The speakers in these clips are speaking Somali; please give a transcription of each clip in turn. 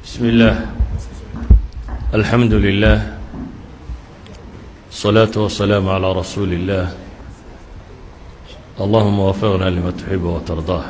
بسم الله، الحمد لله، الصلاة والسلام على رسول الله، اللهم وفقنا لما تحب وترضاه.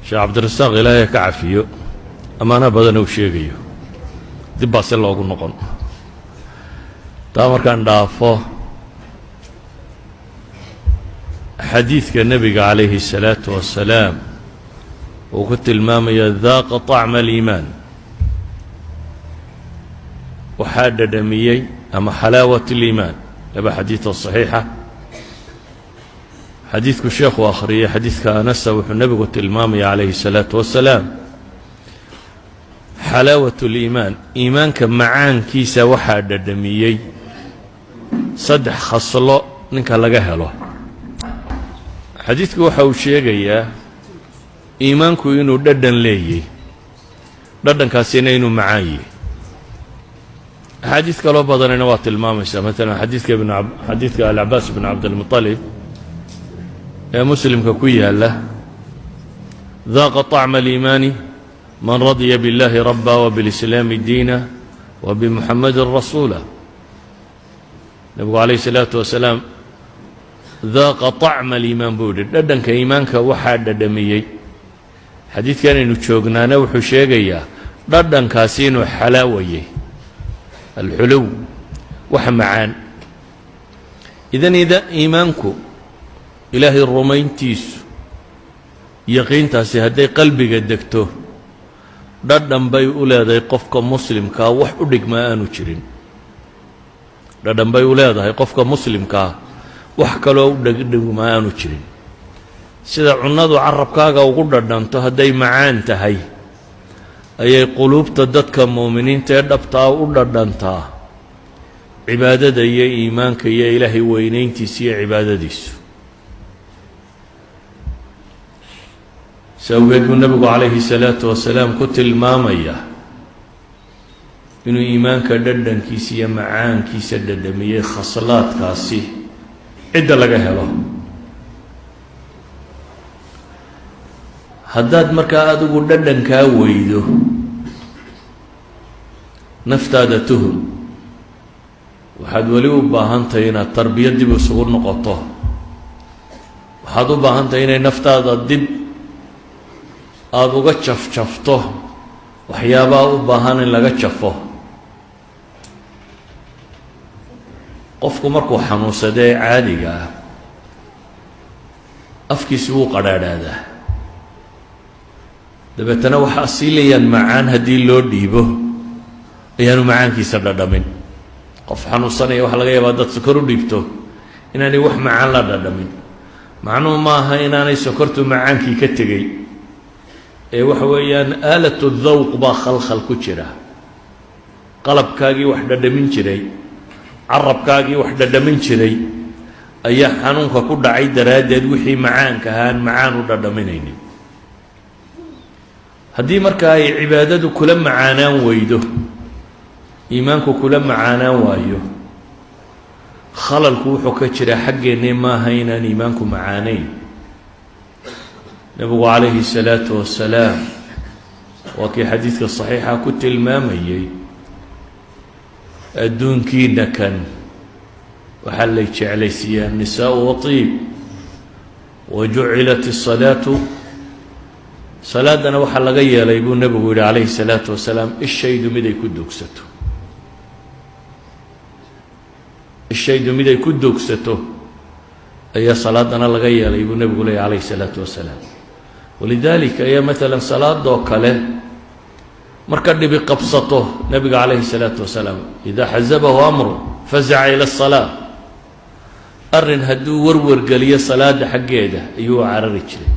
Sheekh Cabdirasaaq, Ilaahay ka cafiyo, ammaano badan uu sheegayo, dib baa si loogu noqon. Taa markaan dhaafo, xadiidka nebiga calayhi الsalaatu wasalaam uu ku tilmaamaya daaqa طacma aliimaan, waxaa dhadhamiyey, ama xalaawat اliimaan, laba xadiid oo saxiixa. Xadiidku sheekhu akhriyey, xadiidka Anasa, wuxuu nebigu tilmaamaya calayhi الsalaatu wasalaam xalaawat اliimaan, iimaanka macaankiisa waxaa dhadhamiyey saddex khaslo ninka laga helo. Xadiidku waxa uu sheegayaa iimaanku inuu dhadhan leeyey, dhadhankaasina inuu macaan yahy. Axaadiid kaloo badanina waa tilmaamaysaa. Maalan xadiidka Alcabaas bn Cabdilmuطalib ee Muslimka ku yaala: daaqa طacma aliimaani man radya biاllahi raba wbilislaami diina wbimuxamadi rasuula. Nebigu calayhi الsalaatu wasalaam daaqa طacma aliimaan buu yidhi, dhadhanka iimaanka waxaa dhadhamiyey. Xadiidkan aynu joognaana wuxuu sheegayaa dhadhankaasi inuu xalaawayey, alxuluw, waxa macaan. Idan ida iimaanku, Ilaahay rumayntiisu, yaqiintaasi hadday qalbiga degto, dhadhan bay u leedahay qofka muslimkaa wax u dhigmaa aanu jirin. Dhadhan bay u leedahay qofka muslimkaa wax kaloo u dhegdhigmaa aanu jirin. Sida cunnadu carabkaaga ugu dhadhanto hadday macaan tahay, ayay quluubta dadka muuminiinta ee dhabtaa u dhadhantaa cibaadada iyo iimaanka iyo Ilaahay weynayntiisa iyo cibaadadiisu. Si awgeed buu nebigu calayhi salaatu wasalaam ku tilmaamaya inuu iimaanka dhadhankiisa iyo macaankiisa dhadhamiyey khaslaadkaasi cidda laga helo. Haddaad markaa adigu dhadhankaa weydo, naftaada tuhum, waxaad weli u baahan tahay inaad tarbiya dib isugu noqoto. Waxaad u baahan tahay inay naftaada dib aada uga jafjafto waxyaabaha u baahan in laga jafo. Qofku markuu xanuunsadee caadiga ah, afkiisi wuu qadhaadhaadaa, dabeetana waxaa siilayaan macaan haddii loo dhiibo ayaanu macaankiisa dhadhamin. Qof xanuunsanaya waxaa laga yaabaa dad sokor u dhiibto inaanay wax macaan la dhadhamin. Macnuhu ma aha inaanay sokortu macaankii ka tegey, ee waxa weeyaan aalatu dhawq baa khalkhal ku jira. Qalabkaagii wax dhadhamin jiray, carabkaagii wax dhadhamin jiray, ayaa xanuunka ku dhacay daraaddeed wixii macaanka ahaan macaan u dhadhaminaynin. Haddii marka ay cibaadadu kula macaanaan weydo, iimaanku kula macaanaan waayo, khalalku wuxuu ka jiraa xaggeennii, maaha inaan iimaanku macaanayn. Nebigu calayhi salaatu wasalaam waa kii xadiidka saxiixa ku tilmaamayey: adduunkiina kan waxaa lay jeclaysiiyaa annisaau watiib, wa jucilat isalaatu, salaadana waxaa laga yeelay, buu nebigu yihi calayhi salaatu wasalaam, ishaydu mid ay ku doogsato. Ishaydu mid ay ku doogsato ayaa salaadana laga yeelay, buu nebigu leeyay calayhi salaatu wasalaam. Walidaalika ayaa maalan salaadoo kale marka dhibi qabsato, nebiga calayhi salaatu wasalaam idaa xasabahu amru fazaca ila asalaa. Arrin hadduu warwargeliyo, salaada xaggeeda ayuu u carari jiray.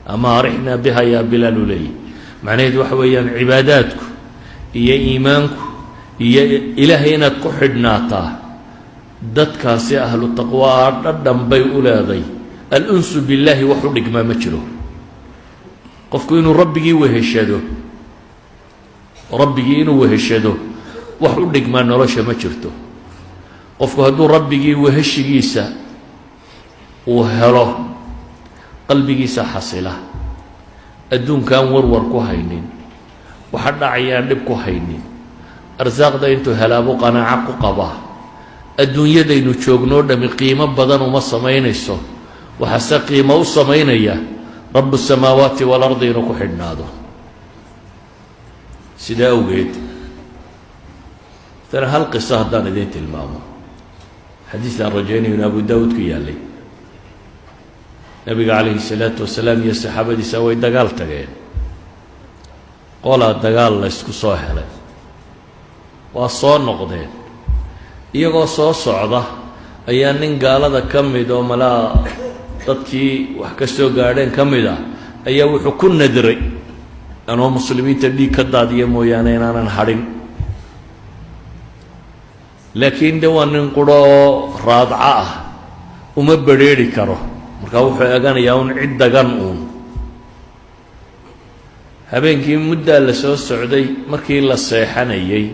Ama arixnaa biha yaa Bilaal, u leeyahy. Macnaheedu waxa weeyaan cibaadaadku iyo iimaanku iyo Ilaahay inaad ku xidhnaataa dadkaasi ahlu taqwaa dhadhan bay u leeday. Al-unsu billaahi wax u dhigmaa ma jiro. Qofku inuu rabbigii weheshado, rabbigii inuu weheshado, wax u dhigmaa nolosha ma jirto. Qofku hadduu rabbigii weheshigiisa uu helo, Qalbigiisa xasila, adduunkaan warwar ku haynin, waxa dhacayaan dhib ku haynin, arsaaqda intuu helaabuu qanaaco ku qabaa. Adduunyadaynu joognoo dhami qiimo badan uma samaynayso, waxaase qiimo u samaynaya رب السماوات والأرض inuu ku xidhnaado. Sidaa awgeed, maala hal qiso haddaan idiin tilmaamo, xadiis aan rajaynayo in Abu Daawuud ku yaallay. Nabiga calayhi salaatu wasalaam iyo saxaabadiisa way dagaal tageen. Qolaa dagaal la ysku soo helay, waa soo noqdeen. Iyagoo soo socda ayaa nin gaalada ka mid oo malaa dadkii wax ka soo gaadheen ka mid ah ayaa wuxuu ku nadray, anoo muslimiinta dhiig ka daadiya mooyaane inaanan hadhin. Laakiin de waa nin quro oo raadco ah, uma bedrheeri karo. Markaa wuxuu eganayaa un cid dagan uun. Habeenkii muddaa la soo socday, markii la seexanayay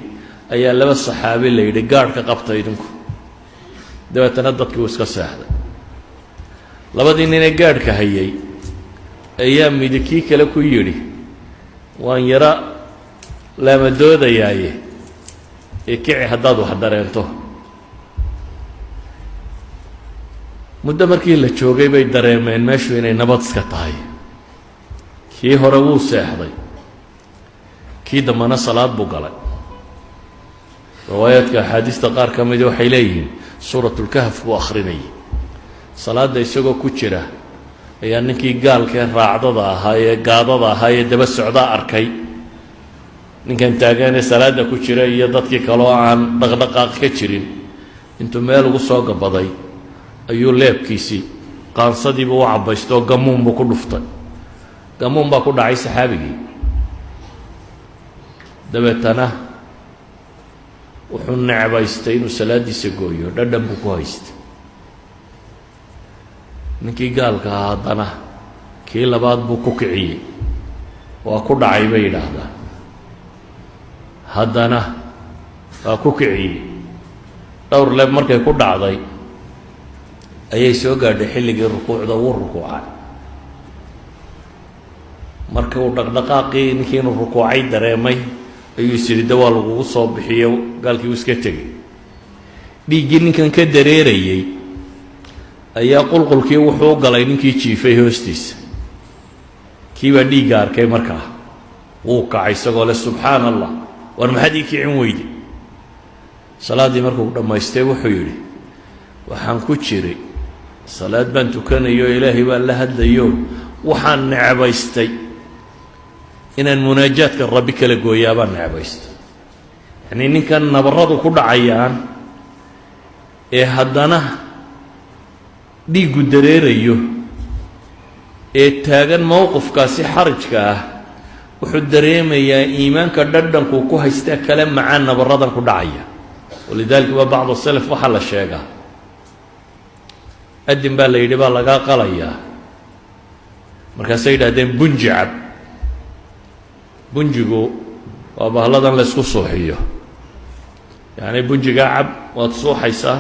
ayaa laba saxaabi la yidhi, "Gaadh ka qabta idinku." Dabeetana dadkii uu iska seexday. Labadii ninee gaadhka hayay ayaa midi kii kale ku yidhi, "Waan yaro laamadoodayaaye, ee kici haddaad wax dareento." Muddo markii la joogay bay dareemeen meeshu inay nabad iska tahay. Kii hore wuu seexday, kii dambena salaad buu galay. Riwaayaadka axaadiista qaar ka midi waxay leeyihiin Suuratulkahf buu akhrinayay. Salaadda isagoo ku jira ayaa ninkii gaalkee raacdada ahaa ee gaadada ahaa ee daba socdaa arkay ninkan taaganee salaadda ku jira iyo dadkii kaloo aan dhaqdhaqaaq ka jirin. Intuu meel ugu soo gabaday ayuu leebkiisii, qaansadiibuu u cabbaystoo gamuun buu ku dhuftay. Gamuun baa ku dhacay saxaabigii. Dabeetana wuxuu necbaystay inuu salaaddiisa gooyo, dhadhan buu ku haystay. Ninkii gaalka ahaa haddana kii labaad buu ku kiciyey, waa ku dhacay bay yidhaahdaan. Haddana waa ku kiciyey. Dhowr leeb markay ku dhacday ayay soo gaadhay xilligii rukuucda. Wuu rukuucay. Marka uu dhaqdhaqaaqii ninkii inuu rukuucay dareemay ayuu is yidhi, "De waa lagugu soo bixiyo." Gaalkii uu iska tegey. Dhiiggii ninkan ka dareerayey ayaa qulqulkii wuxuu galay ninkii jiifay hoostiisa. Kii baa dhiigga arkay. Markaa wuu kacay isagoo leh, "Subxaana Allah, war maxaad ii kicin weyday?" Salaaddii markuu dhammaystay wuxuu yidhi, "Waxaan ku jiray salaad baan tukanayo, Ilaahay baan la hadlayo. Waxaan necbaystay inaan munaajaadka Rabbi kala gooyaa baan necbaystay." Yacnii ninkan nabaradu ku dhacayaan ee haddana dhiiggu dareerayo ee taagan mowqifkaasi xarijka ah, wuxuu dareemayaa iimaanka dhadhankuu ku haystaa kale macaan nabaradan ku dhacaya. ولذلك baa بعض السلف waxaa la sheegaa, adin baa la yidhi baa lagaa qalayaa. Markaasay yidhahdeen, "Bunji cab." Bunjigu waa bahalladan la ysku suuxiyo. Yacni bunjigaa cab, waad suuxaysaa,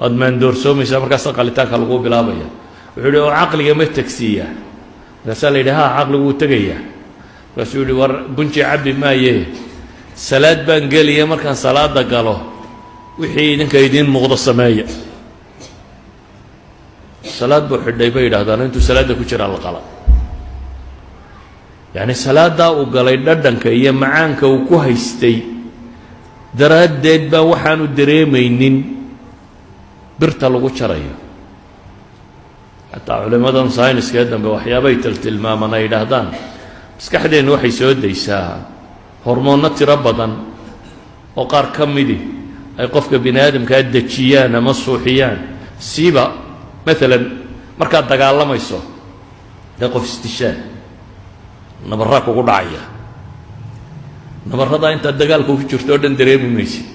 waad maandoorsoomaysaa, markaasa qalitaanka lagu bilaabaya. Wuxuu yihi, "Oo caqliga ma tegsiiyaa?" Markaasaa la yidhi, "Ha, caqligu wuu tegayaa." Markaasuu yihi, "War bunji cabbi maaye, salaad baan geliya. Markaan salaada galo wixii idinka idiin muuqdo sameeya." Salaad buu xidhay bay yidhahdaan. Intuu salaadda ku jiraa la qala. Yacni salaaddaa uu galay dhadhanka iyo macaanka uu ku haystay daraaddeed baa waxaanu dareemaynin birta lagu jarayo. Xataa culimmadan sayniskee dambe waxyaabay tiltilmaamaan, ay yidhaahdaan maskaxdeennu waxay soo daysaa hormoonno tiro badan oo qaar ka midi ay qofka bini aadamkaa dejiyaan ama suuxiyaan. Siiba maalan markaad dagaalamayso dee qof isdishaan, nabarraa kugu dhacaya. Nabarradaa intaad dagaalka ku jirto o dhan dareemi maysid.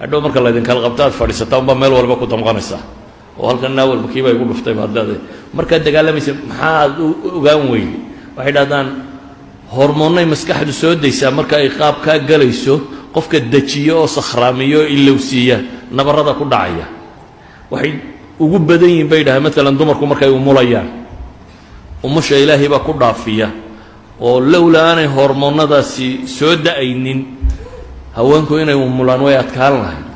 Hadhow marka laydinkala qabto aad fadhiisataa unbaa meel walba ku damqanaysaa, oo halkan naawalba kiiba igu dhuftay baad leedahay. Markaad dagaalamaysa maxaad u ogaan weyday? Waxay dhahdaan hormoonnay maskaxdu soo daysaa marka ay qaabkaa galayso, qofka dejiyo oo sakhraamiyo oo ilowsiiya nabarrada ku dhacaya. Waxay ugu badan yihin bay dhahaan maalan dumarku markay umulayaan. Umusha Ilaahay baa ku dhaafiya, oo lowla aanay hormoonnadaasi soo da-aynin, haweenku inay umulaan way adkaan lahayd.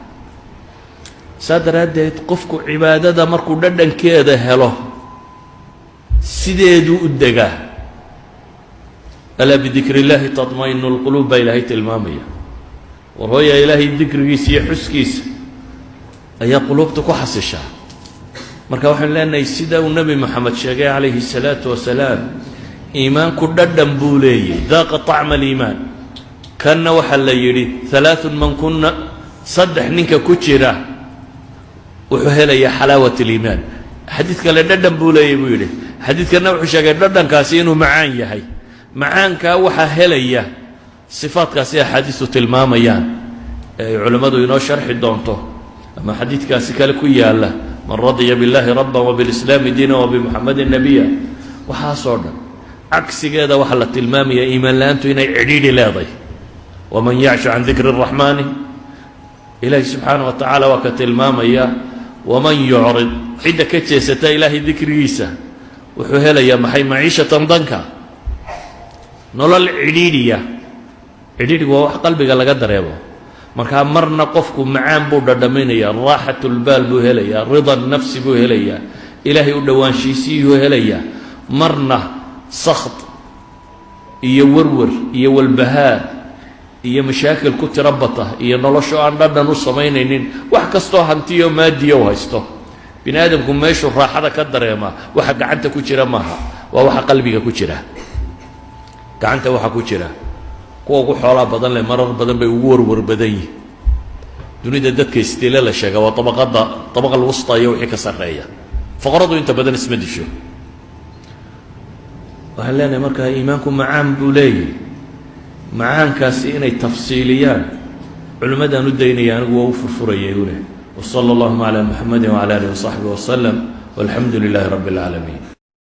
Saa daraaddeed qofku cibaadada markuu dhadhankeeda helo, sideeduu u degaa. ألا بذكر الله تطمئن القلوب baa Ilaahay tilmaamaya. War hooya, Ilaahay dikrigiisa iyo xuskiisa ayaa quluubta ku xasishaa. Marka waxaynu leenahay, sida uu Nebi Moxamed sheegay calayhi الsalaatu wasalaam, iimaanku dhadhan buu leeyahy, ذاق طعم الإيمان. Kanna waxaa la yidhi ثلاث من كن, saddex ninka ku jira wuxuu helayaa حلاوة الإيمان. Xadiid kale dhadhan buu leeyahy buu yidhi. Xadiidkanna wuxuu sheegay dhadhankaasi inuu macaan yahay. Macaankaa waxaa helaya sifaadkaasi axaadiistu tilmaamayaan ee ay culimmadu inoo sharxi doonto, ama xadiidkaasi kale ku yaala, من رضي بالله ربا وبالإسلام دينا وبمحمد نبيا. Waxaasoo dhan cagsigeeda waxaa la tilmaamaya iimaan la-aantu inay cidhiidhi leeday. ومن يعش عن ذكر الرحمن, Ilaahi subxaana wa tacaala waa ka tilmaamaya, ومن يعرض, cidda ka jeesata Ilaahay dikrigiisa wuxuu helayaa maxay? معيشة ضنكا, nolol cidhiidhiya. Cidhiidhigu waa wax qalbiga laga dareemo. Markaa marna qofku macaan buu dhadhaminayaa, راحة البال buu helayaa, رضا النفس buu helayaa, Ilaahay u dhowaanshiisiyuu helayaa. Marna sakht iyo werwer iyo walbahaar iyo mashaakil ku tiro bata iyo nolosho aan dhadhan u samaynaynin, wax kastoo hantiyo maadiyo u haysto. Bini aadamku meeshuu raaxada ka dareemaa waxa gacanta ku jira maaha, waa waxa qalbiga ku jira. Gacanta waxa ku jira, kuwa ugu xoolaa badan leh marar badan bay ugu warwar badan yihin. Dunida dadka istiile la sheega waa abaqada طبقة الوسطى iyo wixii ka sarreeya. Fuqaradu inta badan isma disho. Waxaan leenahay markaa iimaanku macaan buu leeyahy. Macaankaasi inay tafsiiliyaan culimmadaan u daynaya, anigu waa u furfurayay une. وصلى اللهم على محمد وعلى آله وصحبه وسلم والحمد لله رب العالمين.